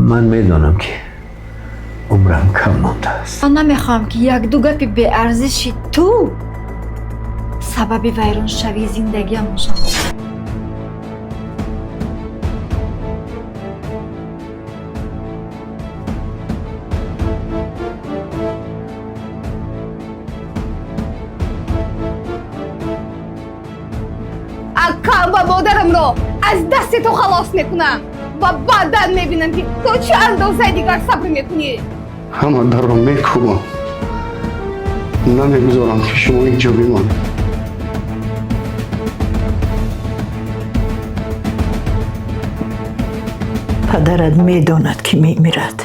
Ман медонам, ки умрам кам мондааст. Ман намехоҳам, ки якду гапи беарзиши ту сабаби вайроншавии зиндагиам шавад. Акам ва модарамро аз дасти ту халос мекунам ва баъдан мебинам, ки то чӣ андозаи дигар сабр мекунӣ. Ҳама дарро мекӯбам, намегузорам, ки шумо инҷо бимонед. Падарат медонад, ки мемирад.